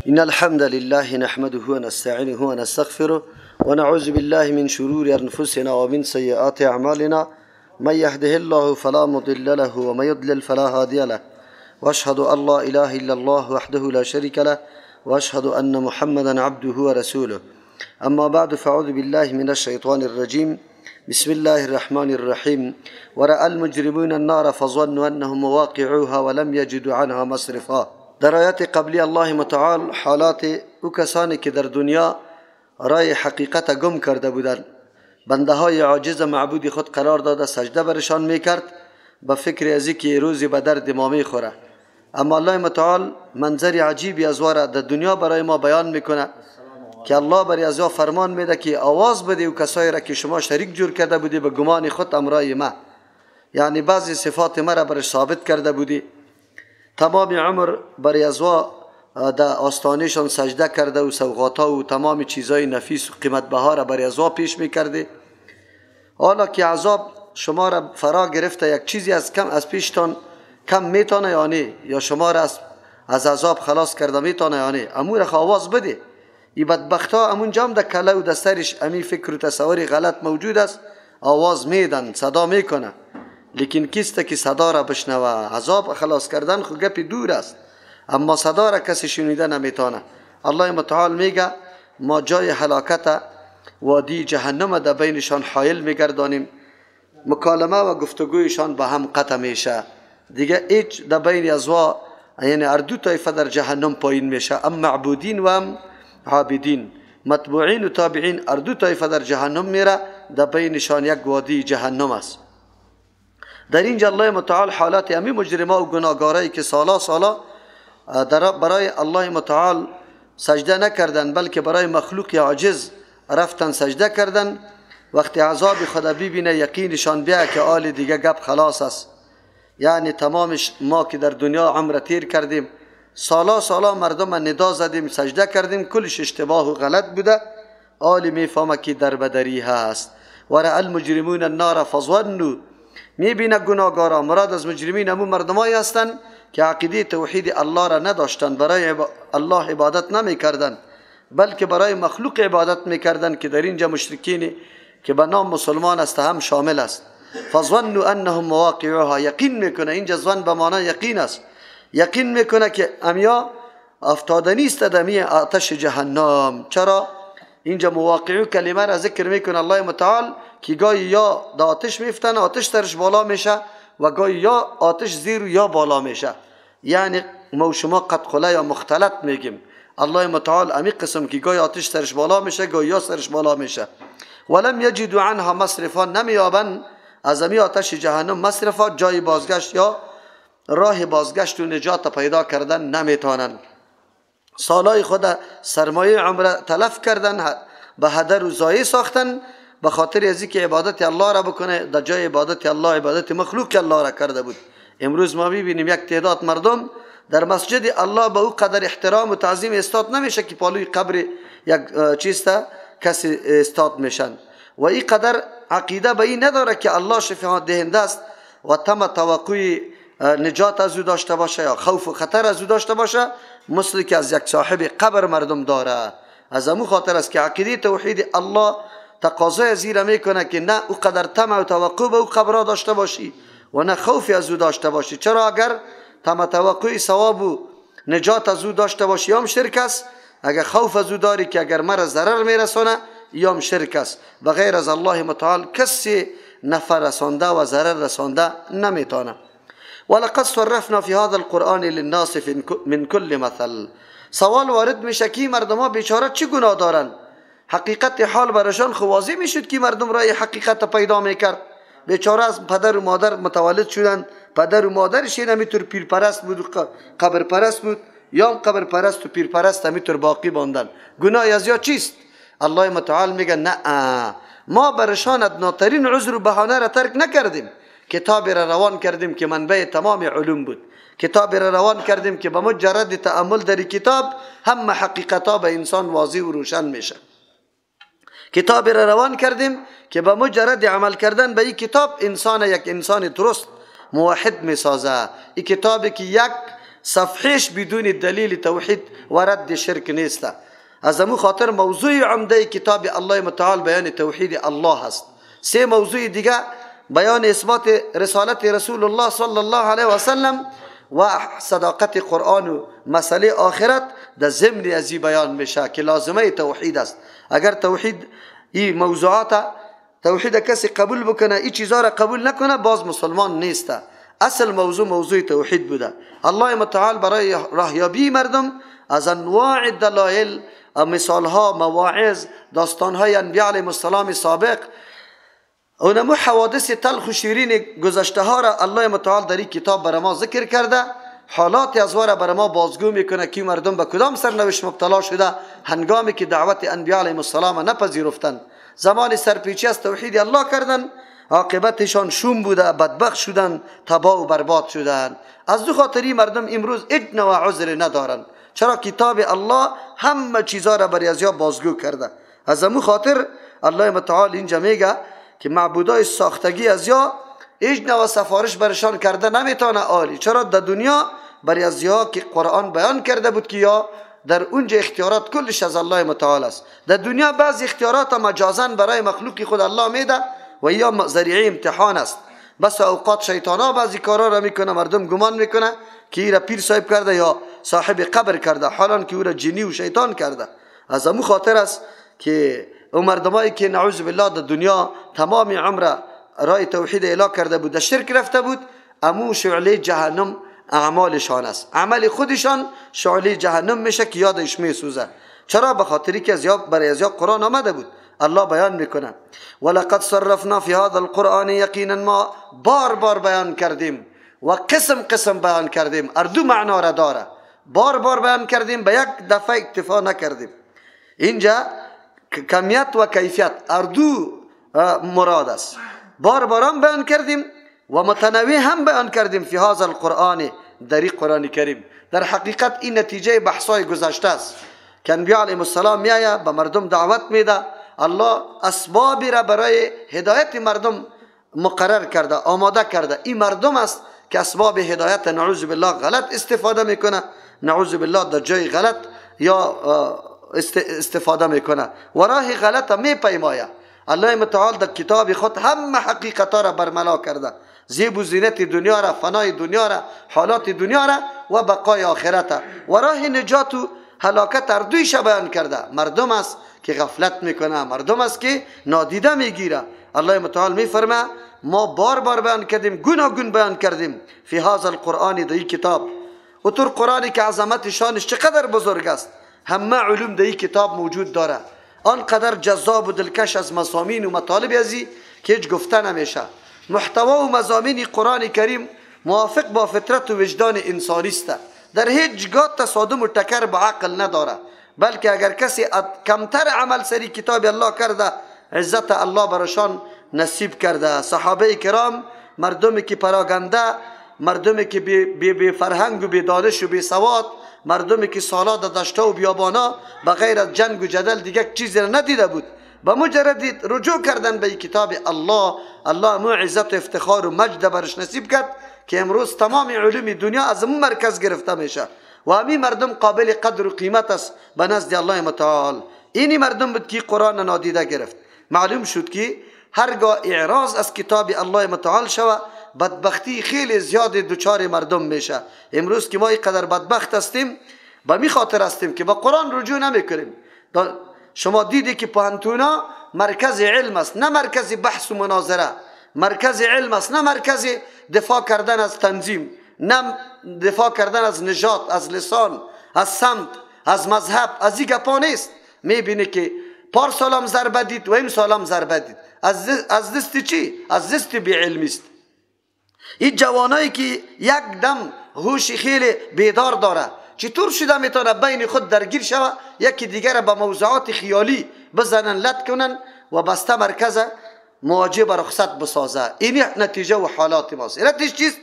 إن الحمد لله نحمده ونستعينه ونستغفره ونعوذ بالله من شرور أنفسنا ومن سيئات أعمالنا، من يهده الله فلا مضل له ومن يضلل فلا هادي له، وأشهد أن لا إله إلا الله وحده لا شريك له، وأشهد أن محمدا عبده ورسوله. أما بعد، فأعوذ بالله من الشيطان الرجيم. بسم الله الرحمن الرحيم. ورأى المجرمون النار فظنوا أنهم مواقعوها ولم يجدوا عنها مصرفا. در آیات قبلی الله متعال حالات او کسانی که در دنیا رای حقیقت گم کرده بودند، بنده های عاجز معبود خود قرار داده سجده برشان میکرد به فکر ازی که روزی به درد ما میخوره. اما الله متعال منظر عجیبی از واره در دنیا برای ما بیان میکنه که الله برای از فرمان میده که آواز بده و کسایی را که شما شریک جور کرده بودی به گمان خود امرای ما، یعنی بعضی صفات مرا برش ثابت کرده بودی، تمام عمر برای از در آستانهشان سجده کرده و سوغاتا و تمام چیزای نفیس و قیمت بها را برای از پیش میکرده. حالا که عذاب شما را فرا گرفته، یک چیزی از کم از پیشتان کم میتونه یا نه، یا شما را از عذاب خلاص کرده میتونه یا نه، امور آواز بده. ای بدبختا امون جام در کله و در سرش امی فکر و تصور غلط موجود است، آواز میدن، صدا میکنه، لیکن کیست که صدا را بشنوه؟ عذاب خلاص کردن خو گپی دور است، اما صدا را کسی شنیده نمیتونه. الله متعال میگه ما جای هلاکت وادی جهنم در بینشان حایل میگردانیم، مکالمه و گفتگویشان به هم قطع میشه دیگه، هیچ در بین ازوا، یعنی هر دو طایفه در جهنم پایین میشه، ام معبودین و ام عابدین، متبوعین و تابعین، هر دو طایفه در جهنم میره، در بینشان یک وادی جهنم است. در اینجا الله متعال حالات امی مجرما و گناهگارایی که سالا سالا برای الله متعال سجده نکردن، بلکه برای مخلوق عاجز رفتن سجده کردن، وقتی عذاب خدا ببینه یقینشان بیا که آل دیگه گپ خلاص است. یعنی تمامش ما که در دنیا عمر تیر کردیم، سالا سالا مردم ندا زدیم، سجده کردیم، کلش اشتباه و غلط بوده. آل میفهمه که در بدری هست. ورأى المجرمون النار فظنوا، میبینه گناهگارا، مراد از مجرمین همون مردمایی هستند که عقیده توحید الله را نداشتند، برای الله عبادت نمیکردند، بلکه برای مخلوق عبادت میکردند که در اینجا مشرکین که به نام مسلمان است هم شامل است. فظنوا انهم مواقعها، یقین میکنه، اینجا ظن به معنی یقین است، یقین میکنه که امیا افتادنی است دمی آتش جهنم. چرا اینجا مواقعو کلمه را ذکر میکنه الله متعال که گاهی یا در آتش میفتن، آتش سرش بالا میشه، و گاهی یا آتش زیر یا بالا میشه، یعنی ما شما قد یا مختلط میگیم. الله متعال امی قسم که گاهی آتش سرش بالا میشه، گاهی یا سرش بالا میشه. ولم یجدوا عنها مصرفا، نمیابن از امی آتش جهنم مصرفا، جای بازگشت یا راه بازگشت و نجات پیدا کردن نمیتونن. سالای خود سرمایه عمر تلف کردن، به هدر و ضایع ساختن، به خاطر از اینکه عبادت الله را بکنه، در جای عبادت الله عبادت مخلوق الله را کرده بود. امروز ما میبینیم یک تعداد مردم در مسجد الله به او قدر احترام و تعظیم استاد نمیشه که پالوی قبر یک چیز کسی استاد میشن، و این قدر عقیده به این نداره که الله شفاعت دهنده است و تم توقع نجات از او داشته باشه یا خوف و خطر از او داشته باشه، مثل که از یک صاحب قبر مردم داره. از امو خاطر است که عقیده توحید الله تقاضای از این میکنه که نه او قدر طمع و توقع به او قبرها داشته باشی و نه خوفی از او داشته باشی. چرا اگر طمع توقع ثواب و نجات از او داشته باشی یا شرک است، اگر خوف از او داری که اگر مرا ضرر میرسانه یا شرک است. بغیر از الله متعال کسی نفع رسانده و ضرر رسانده نمیتونه. ولقد صرفنا فی هذا القرآن للناس من كل مثل. سوال وارد میشه که مردم ها بیچاره چی گناه دارن؟ حقیقت حال برشان خو واضح میشد که مردم رای حقیقت پیدا میکرد. بیچاره از پدر و مادر متولد شدن، پدر و مادرش همیتور پیرپرست بود و قبر پرست بود، یا قبر پرست و پیرپرست همیتور باقی باندن. گناه از یا چیست؟ الله متعال میگه نه، ما برشان ادناترین عذر و بهانه را ترک نکردیم. کتاب را روان کردیم که منبع تمام علوم بود، کتاب را روان کردیم که به مجرد تأمل در کتاب هم حقیقتها به انسان واضح و روشن میشه. کتاب را روان کردیم که به مجرد عمل کردن به این کتاب انسان یک انسان درست موحد میسازه. این کتابی که یک صفحش بدون دلیل توحید و رد شرک نیست. از امو خاطر موضوع عمده کتاب الله متعال بیان توحید الله است. سه موضوع دیگه بیان اثبات رسالت رسول الله صلی الله علیه و سلم و صداقت قرآن و مسئله آخرت در ضمن ازی بیان میشه که لازمه توحید است. اگر توحید این موضوعات توحید کسی قبول بکنه، این چیزا را قبول نکنه، باز مسلمان نیست. اصل موضوع موضوع توحید بوده. الله متعال برای راهیابی مردم از انواع دلایل، مثالها، مواعظ، داستانهای انبیاء علیهم السلام سابق، اونمو حوادث تلخ و شیرین گذشته ها را الله متعال در این کتاب برای ما ذکر کرده. حالات از را برای ما بازگو میکنه که مردم به کدام سرنوشت مبتلا شده هنگامی که دعوت انبیاء علیهم السلام نپذیرفتند، زمان سرپیچی از توحید الله کردن، عاقبتشان شوم بوده، بدبخت شدن، تباه و برباد شدن. از دو خاطری مردم امروز هیچ نوع عذر ندارند، چرا کتاب الله همه چیزا را برای ازیا بازگو کرده. از امو خاطر الله متعال اینجا میگه که معبودای ساختگی از یا هیچ نوع سفارش برشان کرده نمیتونه عالی، چرا در دنیا برای از یا که قرآن بیان کرده بود که یا در اونجا اختیارات کلش از الله متعال است. در دنیا بعض اختیارات مجازا برای مخلوق خود الله میده و یا ذریعه امتحان است. بس اوقات شیطانا بعضی کارا را میکنه، مردم گمان میکنه که ای را پیر صاحب کرده یا صاحب قبر کرده، حالان که او را جنی و شیطان کرده. از امو خاطر است که او مردمایی که نعوذ بالله در دنیا تمام عمر رای توحید اعلا کرده بود، در شرک رفته بود، امو شعله جهنم اعمالشان است. عمل خودشان شعله جهنم میشه که یادش میسوزه. چرا؟ به خاطری که برای از قرآن آمده بود. الله بیان میکنه ولقد صرفنا فی هذا القرآن، یقینا ما بار بار بیان کردیم و قسم قسم بیان کردیم، اردو معنا را داره. بار بار بیان کردیم، به یک دفعه اکتفا نکردیم. اینجا کمیت و کیفیت اردو مراد است. بار باران بیان کردیم و متنوع هم بیان کردیم فی هذا القرآن، در قرآن کریم. در حقیقت این نتیجه بحثای گذشته است که انبیاء علیهم السلام میآید به مردم دعوت میده، الله اسبابی را برای هدایت مردم مقرر کرده، آماده کرده. این مردم است که اسباب هدایت نعوذ بالله غلط استفاده میکنه، نعوذ بالله در جای غلط یا استفاده میکنه و راه غلط میپیمایه. الله متعال در کتاب خود همه حقیقت را برملا کرده، زیب و زینت دنیا را، فنای دنیا را، حالات دنیا را و بقای آخرت و راه نجات و هلاکت هر دویش بیان کرده. مردم است که غفلت میکنه، مردم است که نادیده میگیره. الله متعال میفرمه ما بار بار بیان کردیم، گوناگون بیان کردیم فی هذا القرآن، در این کتاب. و طور قرآنی که عظمت شانش چقدر بزرگ است، همه علوم در این کتاب موجود داره، آنقدر جذاب و دلکش از مضامین و مطالب ازی که هیچ گفته نمیشه. محتوا و مضامین قرآن کریم موافق با فطرت و وجدان انسانی است، در هیچ گاه تصادم و تکر با عقل نداره، بلکه اگر کسی کمتر عمل سری کتاب الله کرده، عزت الله برشان نصیب کرده. صحابه کرام مردمی که پراگنده، مردمی که بی فرهنگ و بی دانش و بی سواد، مردمی که سالا در دشتا و بیابانا بغیر از جنگ و جدل دیگه چیزی را ندیده بود، با مجرد رجوع کردن به کتاب الله، الله مو عزت و افتخار و مجد برش نصیب کرد که امروز تمام علوم دنیا از اون مرکز گرفته میشه و همین مردم قابل قدر و قیمت است به نزد الله متعال. اینی مردم بود که قرآن نادیده گرفت. معلوم شد که هرگاه اعراض از کتاب الله متعال شوه، بدبختی خیلی زیاد دچار مردم میشه. امروز که ما اینقدر بدبخت هستیم به می خاطر هستیم که با قرآن رجوع نمیکنیم. شما دیدی که پوهنتونا مرکز علم است، نه مرکز بحث و مناظره، مرکز علم است، نه مرکز دفاع کردن از تنظیم، نه دفاع کردن از نژاد، از لسان، از سمت، از مذهب، از این گپا نیست. میبینی که پار سالم ضربه دید و این سالم ضربه دید. از دست چی؟ از دست بی علمی است. این جوانایی که یک دم هوش خیلی بیدار داره، چطور شده میتونه بین خود درگیر شوه، یکی دیگر به موضوعات خیالی بزنن، لط کنن و بسته مرکز مواجه به رخصت بسازه. این نتیجه و حالات ماست. علتش چیست؟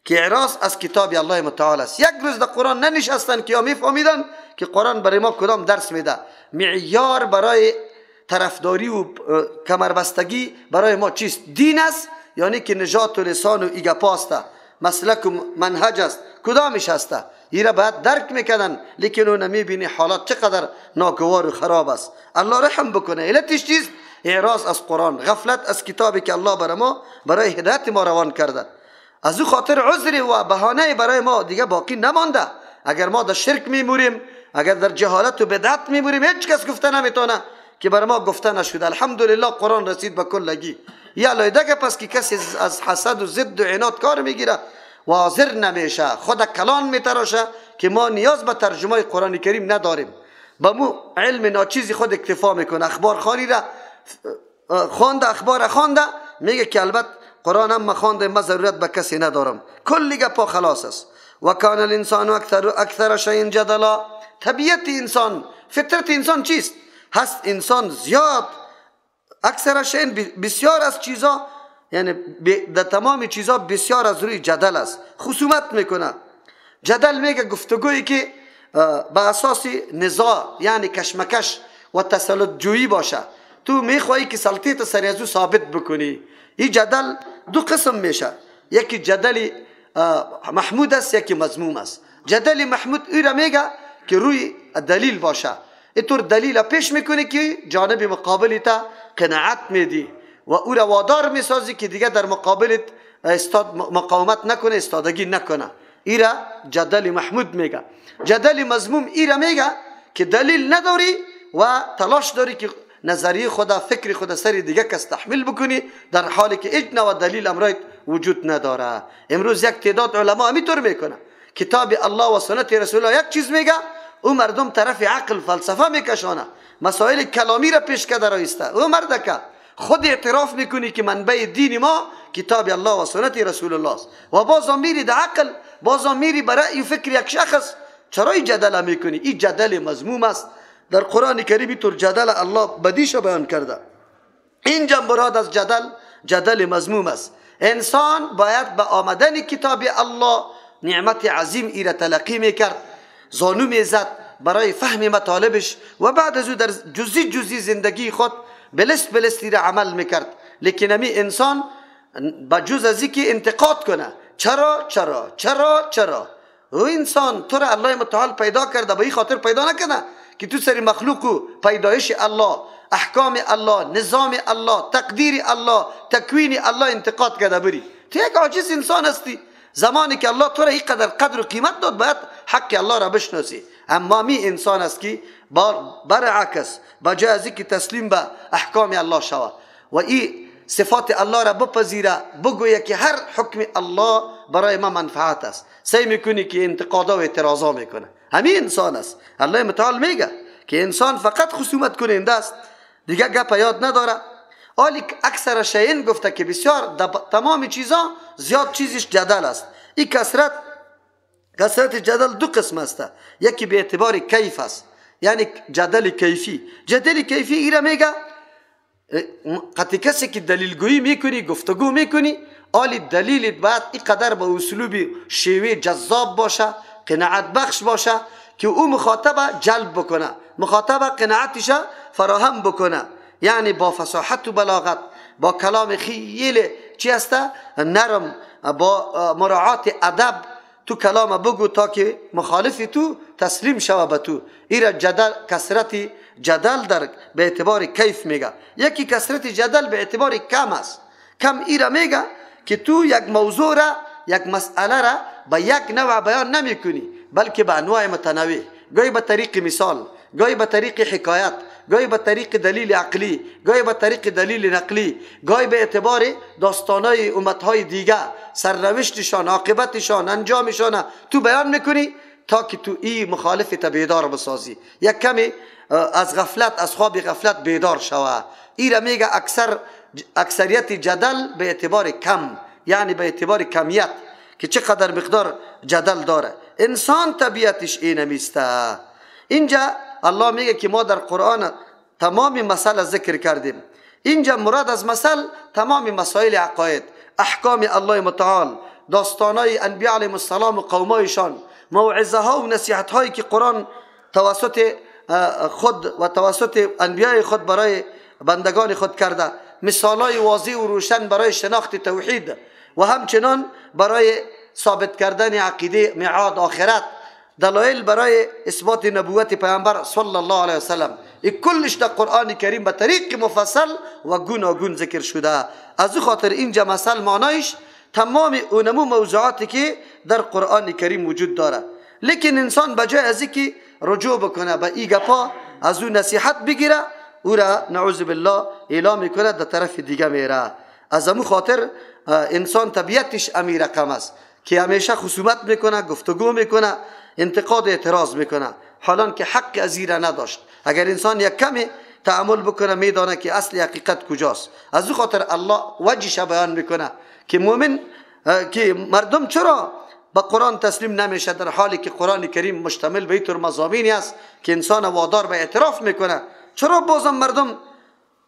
که اعراض از کتاب الله متعال است. یک روز در قرآن ننشستن که یا میفهمیدن که قرآن برای ما کدام درس میده، معیار برای طرفداری و کمربستگی برای ما چیست؟ دین است، یعنی که نجات و لسان و ایگپاست. مسلک و منهج است، کدامش هسته؟ ایره باید درک میکردن، لیکن اون میبینی حالات چقدر ناگوار و خراب است. الله رحم بکنه. علتش چیست؟ اعراض از قرآن، غفلت از کتابی که الله برای ما برای هدایت ما روان کرده. از او خاطر عذر و بهانه برای ما دیگه باقی نمانده. اگر ما در شرک میموریم، اگر در جهالت و بدعت میموریم، هیچ کس گفته نمیتونه که بر ما گفته نشده. الحمدلله قرآن رسید به کلگی. یا لایده پس که کسی از حسد و ضد و عناد کار میگیره و حاضر نمیشه، خود کلان میتراشه که ما نیاز به ترجمه قرآن کریم نداریم، به مو علم ناچیزی خود اکتفا میکنه. اخبار خوانی را خوانده، اخبار خوانده، میگه که البته قرآن هم ما خوانده، ما ضرورت به کسی ندارم، کلی گپا خلاص است. و کان الانسان اکثر شیء جدلا. طبیعت انسان، فطرت انسان چیست؟ هست انسان زیاد اکثر شیء، بسیار از چیزا، یعنی در تمام چیزا بسیار از روی جدل است، خصومت میکنه. جدل میگه گفتگویی که به اساس نزاع، یعنی کشمکش و تسلط جویی باشه. تو میخوایی که سلطه سر از او ثابت بکنی. این جدل دو قسم میشه، یکی جدل محمود است، یکی مذموم است. جدل محمود ای را میگه که روی دلیل باشه، اینطور دلیل پیش میکنی که جانب مقابل تا قناعت میدی و او را وادار میسازی که دیگه در مقابلت استاد مقاومت نکنه، استادگی نکنه. ای را جدل محمود میگه. جدل مذموم ای را میگه که دلیل نداری و تلاش داری که نظریه خدا، فکر خدا سر دیگه کس تحمیل بکنی، در حالی که هیچ نوع دلیل امرایت وجود نداره. امروز یک تعداد علما همینطور میکنه، کتاب الله و سنت رسول الله یک چیز میگه، او مردم طرف عقل فلسفه میکشانه، مسائل کلامی را پیش کرده رایسته. او مردکه خود اعتراف میکنی که منبع دین ما کتاب الله و سنت رسول الله است، و بازم میری در عقل، بازم میری برای فکر یک شخص. چرا این جدل میکنی؟ این جدل مذموم است. در قرآن کریم طور جدل الله بدیش بیان کرده. اینجا مراد از جدل، جدل مذموم است. انسان باید به آمدن کتاب الله نعمت عظیم ای را تلقی میکرد، زانو میزد برای فهم مطالبش، و بعد از او در جزئی جزئی زندگی خود بلست بلست را عمل میکرد. لیکن امی انسان با جز از که انتقاد کنه، چرا چرا چرا چرا، او انسان تو را الله متعال پیدا کرده، به این خاطر پیدا نکنه که تو سر مخلوق و پیدایش الله، احکام الله، نظام الله، تقدیر الله، تکوین الله انتقاد کرده بری. تو یک عاجز انسان هستی. زمانی که الله تو را اینقدر قدر و قیمت داد، باید حق الله را بشناسی. اما می انسان است که برعکس بجای از اینکه تسلیم به احکام الله شود و این صفات الله را بپذیره، بگویه که هر حکم الله برای ما منفعت است، سعی میکنی که انتقادا و اعتراضا میکنه. همین انسان است. الله متعال میگه که انسان فقط خصومت کننده است، دیگه گپ یاد نداره. آلی اکثر شیئن گفته که بسیار تمام چیزا زیاد چیزش جدل است. این کثرت جدل دو قسم است. یکی به اعتبار کیف است، یعنی جدل کیفی. جدل کیفی ایره میگه قطعی کسی که دلیل گویی میکنی، گفتگو میکنی، آلی دلیلت باید اینقدر به اسلوب شیوه جذاب باشه، قناعت بخش باشه که او مخاطب جلب بکنه، مخاطب قناعتش فراهم بکنه، یعنی با فصاحت و بلاغت، با کلام خیلی چی هسته نرم، با مراعات ادب تو کلام بگو تا که مخالف تو تسلیم شوه به تو. ایره جدل، کثرت جدل در به اعتبار کیف میگه. یکی کثرت جدل به اعتبار کم است. کم ایره میگه که تو یک موضوع را، یک مسئله را به یک نوع بیان نمی کنی، بلکه به انواع متنوع، گاهی به طریق مثال، گاهی به طریق حکایت، گاهی به طریق دلیل عقلی، گاهی به طریق دلیل نقلی، گاهی به اعتبار داستانای امتهای دیگه، سرنوشتشان، عاقبتشان، انجامشان تو بیان میکنی تا که تو ای مخالف تا بیدار بسازی، یک کمی از غفلت، از خواب غفلت بیدار شوه. ای را میگه اکثریت جدل به اعتبار کم، یعنی به اعتبار کمیت که چقدر مقدار جدل داره. انسان طبیعتش اینمیسته. اینجا الله میگه که ما در قرآن تمام مسئله ذکر کردیم. اینجا مراد از مسئله تمام مسائل عقاید، احکام الله متعال، داستانای انبیاء علیهم السلام و قومایشان، موعظه ها و نصیحت هایی که قرآن توسط خود و توسط انبیاء خود برای بندگان خود کرده، مثالای واضح و روشن برای شناخت توحید و همچنان برای ثابت کردن عقیده معاد آخرت، دلایل برای اثبات نبوت پیامبر صلی الله علیه وسلم، این کلش در قرآن کریم به طریق مفصل و گوناگون ذکر شده. از او خاطر اینجا مثل معنایش تمام اونمو موضوعاتی که در قرآن کریم وجود داره. لیکن انسان بجای از اینکه رجوع بکنه به ای گپا، از او نصیحت بگیره، او را نعوذ بالله اعلام میکنه در طرف دیگه میره. از امو خاطر انسان طبیعتش امی رقم است که همیشه خصومت میکنه، گفتگو میکنه، انتقاد اعتراض میکنه، حالان که حق از را نداشت. اگر انسان یک کمی تأمل بکنه میدانه که اصل حقیقت کجاست. از او خاطر الله وجهش بیان میکنه که مؤمن که مردم چرا با قرآن تسلیم نمیشه، در حالی که قرآن کریم مشتمل به اینطور مضامینی است که انسان وادار به اعتراف میکنه. چرا بازم مردم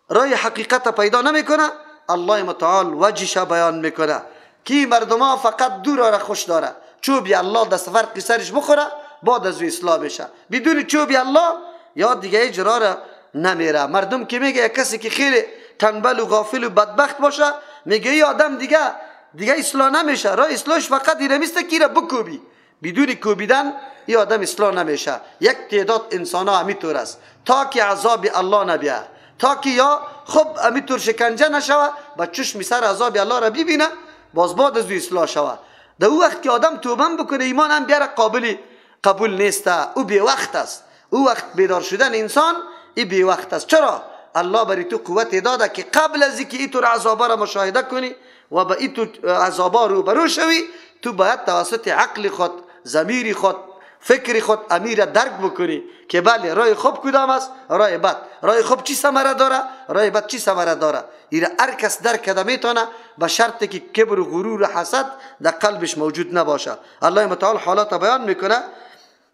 رای حقیقت پیدا نمیکنه؟ الله متعال وجهش بیان میکنه که مردم ها فقط دو را خوش داره، چوبی الله دست فرق سرش بخوره بعد از او اصلاح بشه، بدون چوبی الله یا دیگه اجرا را نمیره. مردم که میگه کسی که خیلی تنبل و غافل و بدبخت باشه، میگه ای آدم دیگه اصلاح نمیشه، راه اصلاحش فقط اینمیسته که را بکوبی، بدون کوبیدن ای آدم اصلاح نمیشه. یک تعداد انسان ها همینطور است تا که عذاب الله نبیه، تا که یا خب همینطور شکنجه نشوه با چشم سر عذاب الله را ببینه، باز بعد از او اصلاح شوه. در او وقت که آدم توبه بکنه ایمان هم بیاره قابل قبول نیست، او بی وقت است. او وقت بیدار شدن انسان ای بی وقت است. چرا؟ الله بری تو قوت داده که قبل از اینکه اینطور عذابا را مشاهده کنی و به اینطور عذابا روبرو شوی، تو باید توسط عقل خود، ضمیر خود، فکر خود امیر درک بکنی که بله رای خوب کدام است، رای بد، رای خوب چی ثمره داره، رای بد چی ثمره داره. ایره هر کس درک کرده میتونه، به شرط که کبر و غرور و حسد در قلبش موجود نباشه. الله متعال حالات بیان میکنه،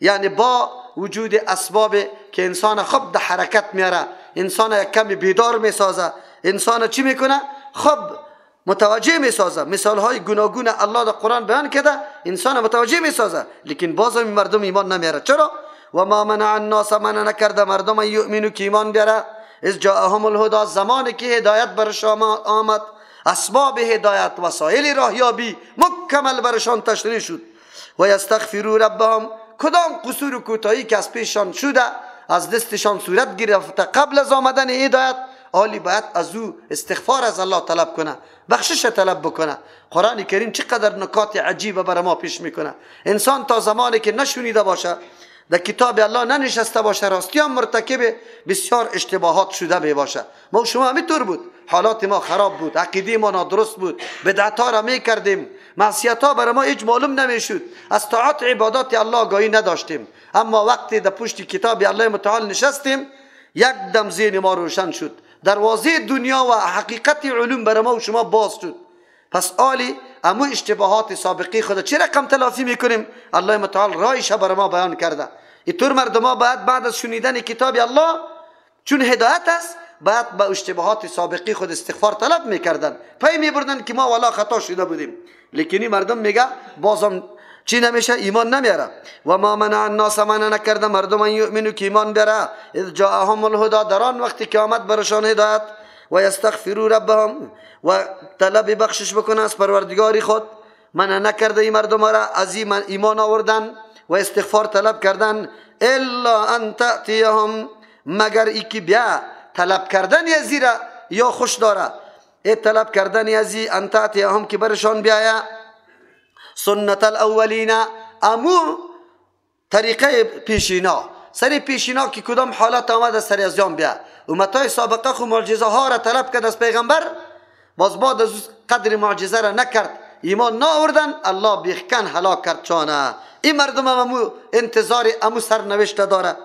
یعنی با وجود اسباب که انسان خوب در حرکت میاره، انسان یک کمی بیدار میسازه، انسان چی میکنه؟ خوب متوجه میسازه. مثال های گوناگون الله در قرآن بیان کرده، انسان متوجه میسازه، لیکن بازم مردم ایمان نمیاره. چرا؟ و ما منع الناس، منع نکرده مردم یؤمنو که ایمان بیاره، اذ جاءهم الهدی، زمانی که هدایت برشان آمد، اسباب هدایت، وسایل راهیابی مکمل برشان تشریح شد. و یستغفروا ربهم، کدام قصور و کوتاهی که از پیششان شده، از دستشان صورت گرفته قبل از آمدن هدایت، آلی باید از او استغفار از الله طلب کنه، بخشش طلب بکنه. قرآن کریم چقدر نکات عجیب برای ما پیش میکنه. انسان تا زمانی که نشنیده باشه، در کتاب الله ننشسته باشه، راستی هم مرتکب بسیار اشتباهات شده می باشه. ما شما همینطور بود، حالات ما خراب بود، عقیده ما نادرست بود، بدعت ها را میکردیم، معصیت ها برای ما هیچ معلوم نمیشد، از طاعت عبادات الله آگاهی نداشتیم. اما وقتی در پشت کتاب الله متعال نشستیم، یک دم ذهن ما روشن شد، دروازه دنیا و حقیقت علوم برای ما و شما باز شد. پس آلی امو اشتباهات سابقی خود چه رقم تلافی میکنیم؟ الله متعال رایش برای ما بیان کرده. اینطور مردم ها باید بعد از شنیدن کتاب الله، چون هدایت است، باید با اشتباهات سابقی خود استغفار طلب میکردن، پی میبردن که ما والا خطا شده بودیم. لیکن این مردم میگه بازم چی نمیشه؟ ایمان نمیاره. و ما منع الناس، منع نکرده مردم ان یؤمنو که ایمان بیاره، اذ جاءهم الهدی، در آن وقتی که آمد برشان هدایت، و یستغفروا ربهم، و طلب بخشش بکنه از پروردگار خود. منع نکرده این مردم را از ایمان آوردن و استغفار طلب کردن، الا ان تأتیهم، مگر ای که بیا طلب کردن از را یا خوش داره، ای طلب کردن از ان تأتیهم که برشان بیایا سنت الاولین، امو طریقه پیشینا، سر پیشینا که کدام حالت آمد از سر ازیان بیا. امتای سابقه خو معجزه ها را طلب کرد از پیغمبر، باز بعد از قدر معجزه را نکرد، ایمان نآوردن، الله بیخکن هلاک کرد چانه. این مردم هم امو انتظار امو سرنوشت داره.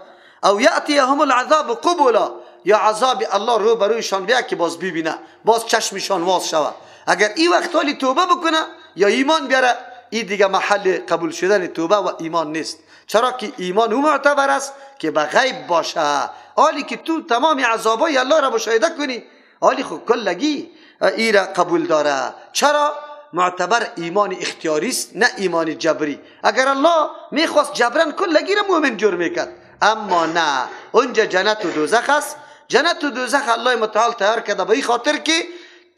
او یأتیهم العذاب قبولا، یا عذاب الله رو برویشان بیا که باز ببینه، باز چشمشان واز شوه. اگر این وقت حالی توبه بکنه یا ایمان بیاره، این دیگه محل قبول شدن توبه و ایمان نیست. چرا که ایمان او معتبر است که به غیب باشه. حالی که تو تمام عذابای الله را مشاهده کنی، حالی خو کلگی ای را قبول داره. چرا؟ معتبر ایمان اختیاری است، نه ایمان جبری. اگر الله میخواست جبران کلگی را مؤمن جور میکرد، اما نه، اونجا جنت و دوزخ است. جنت و دوزخ الله متعال تیار کرده به این خاطر که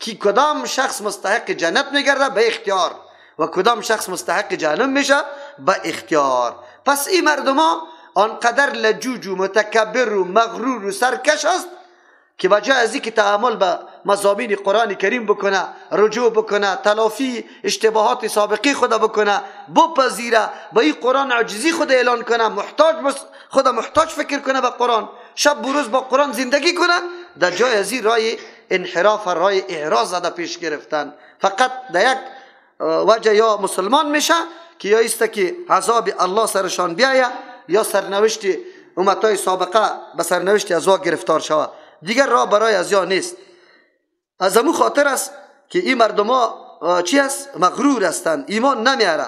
که کدام شخص مستحق جنت میگرده به اختیار و کدام شخص مستحق جهنم میشه به اختیار. پس این مردم ها آنقدر لجوج و متکبر و مغرور و سرکش است که بجای از اینکه تعامل به مضامین قرآن کریم بکنه، رجوع بکنه، تلافی اشتباهات سابقی خود بکنه، بپذیره، با این قرآن عاجزی خود اعلان کنه، محتاج خود محتاج فکر کنه به قرآن، شب و روز با قرآن زندگی کنه، در جای از این رای انحراف، رای اعراض زده پیش گرفتن. فقط در یک وجه یا مسلمان میشه که یا ایسته که عذاب الله سرشان بیایه یا سرنوشت امتای سابقه به سرنوشت از گرفتار شوه، دیگر راه برای از یا نیست. از امو خاطر است که این مردم ها چی است؟ مغرور هستند، ایمان نمیاره.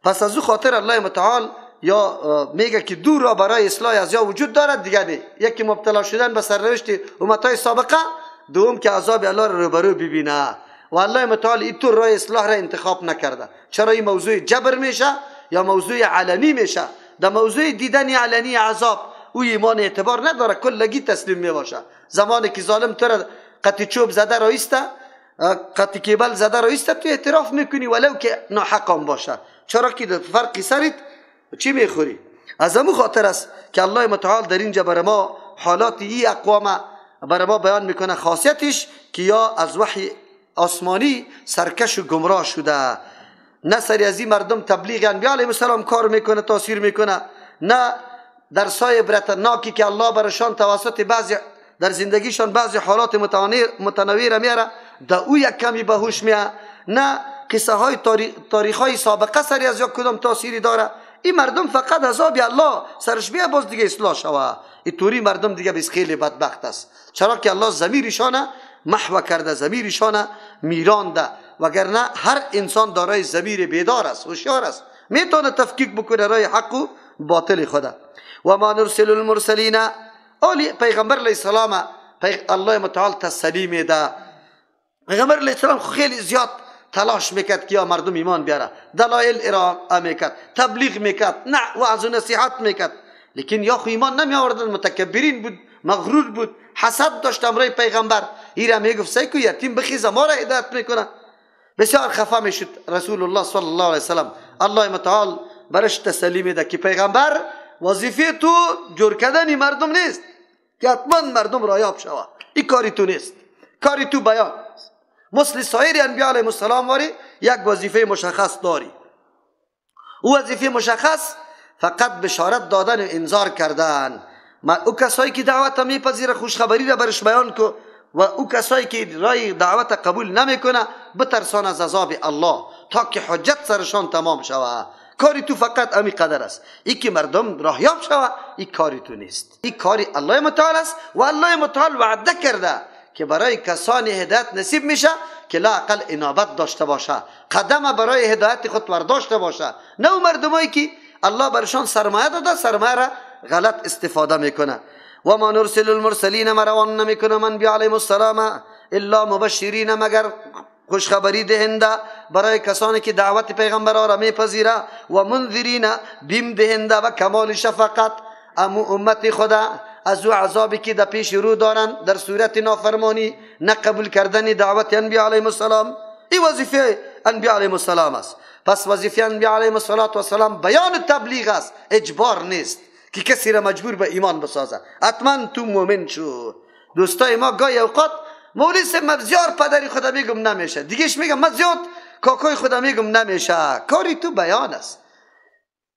پس از او خاطر الله متعال یا میگه که دو راه برای اصلاح از یا وجود دارد دیگه نه، یکی مبتلا شدن به سرنوشت امتای سابقه، دوم که عذاب الله را روبرو ببینه. و الله متعال این طور راه اصلاح را انتخاب نکرده. چرا این موضوع جبر میشه یا موضوع علنی میشه؟ در موضوع دیدن علنی عذاب او ایمان اعتبار نداره، کلگی تسلیم میباشه. زمانی که ظالم تو را قطع چوب زده رایسته، قطع کیبل زده رایسته، تو اعتراف میکنی ولو که ناحق باشه، چرا که در فرق سرت چی میخوری. از امو خاطر است که الله متعال در اینجا بر ما حالات ای اقوام بر ما بیان میکنه، خاصیتش که یا از وحی آسمانی سرکش و گمراه شده، نه سری از این مردم تبلیغ انبیاء علیهم السلام کار میکنه، تاثیر میکنه، نه درسای عبرتناکی که الله برشان توسط بعضی در زندگیشان بعضی حالات متنوع را میاره در او یک کمی به هوش میه، نه قصه های تاریخ های سابقه سری از یک کدام تاثیری داره. این مردم فقط عذاب الله سرش بیه باز دیگه اصلاح شوه. این توری مردم دیگه بس خیلی بدبخت است، چرا که الله ضمیرشان محو کرده، ضمیرشان میرانده، وگرنه هر انسان دارای ضمیر بیدار است، هوشیار است، میتونه تفکیک بکنه رای حق و باطل خدا. و ما نرسل المرسلین، اولی پیغمبر علیه السلام الله متعال تسلی میده. پیغمبر علیه السلام خیلی زیاد تلاش میکرد که یا مردم ایمان بیاره، دلایل ارائه میکرد، تبلیغ میکرد، نه وعظ و نصیحت میکرد، لیکن یا خو ایمان نمی آوردن، متکبرین بود، مغرور بود، حسد داشت امرای پیغمبر. ایرا میگفت سیکو یتیم بخیز ما را هدایت میکنه. بسیار خفه میشد رسول الله صلی الله علیه وسلم. الله متعال برش تسلی میده که پیغمبر وظیفه تو جور کردن مردم نیست که حتما مردم رایاب شوه، این کاری تو نیست، کاری تو بیان. مثل سایر انبیاء علیهم السلام واری یک وظیفه مشخص داری، او وظیفه مشخص فقط بشارت دادن و انذار کردن. او کسایی که دعوت میپذیره خوشخبری را برش بیان کو، و او کسایی که رای دعوت قبول نمیکنه بترسان از عذاب الله تا که حجت سرشان تمام شوه. کاری تو فقط امی قدر است، ای که مردم راهیاب شوه ای کاری تو نیست، ای کاری الله متعال است. و الله متعال وعده کرده که برای کسانی هدایت نصیب میشه که لااقل انابت داشته باشه، قدم برای هدایت خود برداشته باشه، نه او مردمایی که الله برشان سرمایه داده سرمایه را غلط استفاده میکنه. و ما نرسل المرسلین، مروان نمیکنه من بی علیهم السلام الا مبشرین، مگر خوشخبری دهنده برای کسانی که دعوت پیغمبرها را میپذیره، و منذرین، بیم دهنده و کمال شفقت امو امت خدا از او عذابی که در پیش رو دارن در صورت نافرمانی، نه قبول کردن دعوت انبیاء علیهم السلام. این وظیفه انبیاء علیهم السلام است. پس وظیفه انبیاء علیهم السلام بیان تبلیغ است، اجبار نیست که کسی را مجبور به ایمان بسازه. حتما تو مؤمن شو. دوستای ما گاهی اوقات مولوی صاحب من زیاد پدری خدا میگم نمیشه، دیگهش میگم من زیاد کاکای خدا میگم نمیشه. کاری تو بیان است،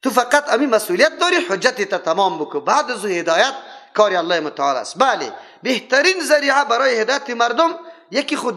تو فقط امی مسئولیت داری، حجت تا تمام بکو، بعد از هدایت کاری الله متعال است. بله، بهترین ذریعه برای هدایت مردم یکی خود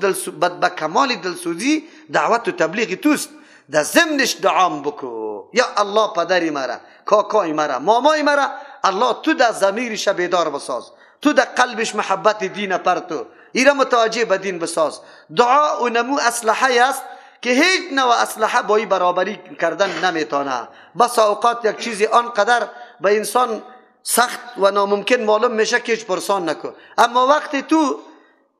به کمال دلسوزی دعوت و تبلیغ توست، در ضمنش دعام بکو، یا الله پدری مرا، کاکای مرا، مامای مرا، الله تو در ضمیرش بیدار بساز، تو در قلبش محبت دین پرتو، ایرا متوجه به دین بساز. دعا و نمو اسلحه است که هیچ نوع اسلحه با ای برابری کردن نمیتونه. بس اوقات یک چیزی آنقدر به انسان سخت و ناممکن معلوم میشه که هیچ پرسان نکن، اما وقتی تو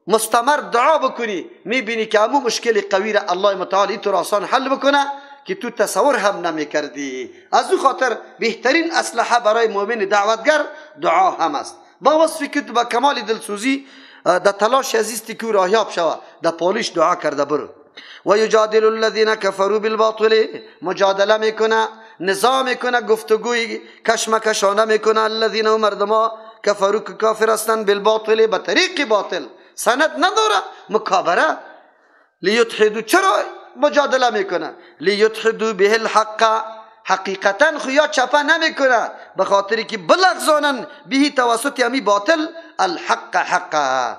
مستمر دعا بکنی میبینی که امو مشکل قوی را الله متعال اینطور آسان حل بکنه که تو تصور هم نمیکردی. از او خاطر بهترین اسلحه برای مؤمن دعوتگر دعا هم است، با وصفی که تو با کمال دلسوزی در تلاش ازیستی که راهیاب شوه، در پالیش دعا کرده برو. و یجادل الذین کفروا بالباطل، مجادله میکنه، نزاع میکنه، گفتگوی کشمکشانه میکنه. الذین و مردما کفروا که کافر هستند، بالباطل به طریق باطل، سند نداره، مکابره. لیدحدوا، چرا مجادله میکنه؟ لیدحدوا به الحق، حقیقتا خو یا چپه نمیکنه، به خاطری که بلغزانن به توسط همی باطل الحق حق.